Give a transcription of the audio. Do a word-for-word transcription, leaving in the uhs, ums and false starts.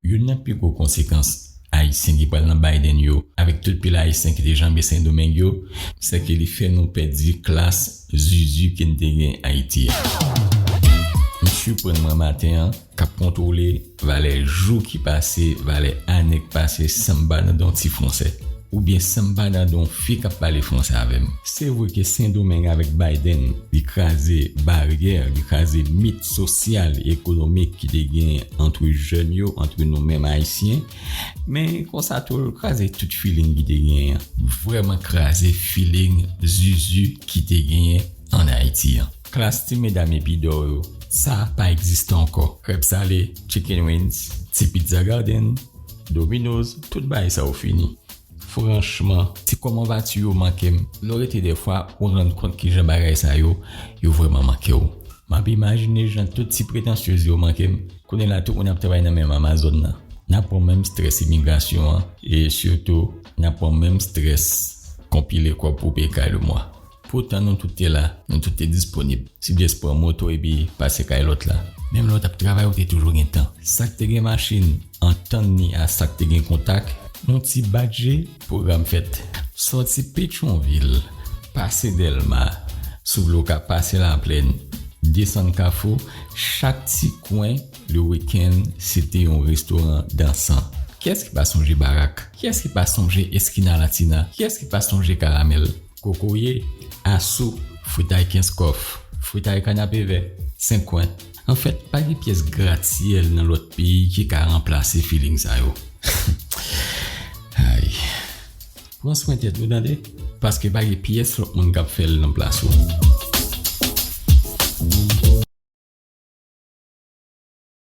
Youn nan pi gwo konsekans Ayisyen ki pral nan Biden yo, avèk tout pil Ayisyen ki te janbe Sendomeng yo, se ke li fè nou pèdi klas zuzu ke n te gen Ayiti a. M siprann mwen maten an, k ap kontwole valè jou ki pase, valè ane k pase, san m pa nan don ti fransè, oubyen san m pa nan don fi k ap pale fransè avè m. Se vre ke Sendomeng avèk Biden, li kraze baryè, li kraze mit sosyal, ekonomik ki te gen ant jèn yo, ant nou menm Ayisyen, men konsa tou, l kraze tout feeling ki te genyen. Vrèman kraze feeling zuzu ki te genyen ann Ayiti an. Klas ti medam epi dò yo, sa pa egziste ankò. Krèb sale, chicken wings, ti pizza garden, Domino's, tout bagay sa yo fini. Franchman, ti kòmandati yo manke m. Lè w rete dèfwa, ou rann kont kijan bagay sa yo, yo vrèman manke w. M ap imajine jan tout ti pretansyez yo manke m. Kounye la, tout moun ap travay nan menm Amazon nan. N ap pran menm strès imigrasyon an, e sitou, n ap pran menm strès konpile kòb pou peye kay le mwa. Poutan nou tout te la, nou tout te disponib. Si w jis pran moto epi pase kay lòt la. Menm lè w t ap travay, ou te toujou gen tan. Sa k te gen machin, antann ni a sa k te gen kontak, yon ti badje, pwogram fèt. Sòti Petyonvil, pase Dèlma, sou Loka, pase Laplèn, desann Kafou, chak ti kwen, le wikenn, se te yon restoran dansan. Kiyès ki pa sonje Barak? Kiyès ki pa sonje Eskina Latina? Kiyès ki pa sonje Karamèl? Kokoye, asou, fritay kenskòf, fritay kanapevè, senk kwen. Anfèt, pa gen pyès gratyèl nan lòt peyi ki ka ranplase feeling sa yo. Ay. Pran swen tèt ou, tande, paske pa gen pyès lòt moun k ap fè l nan plas ou.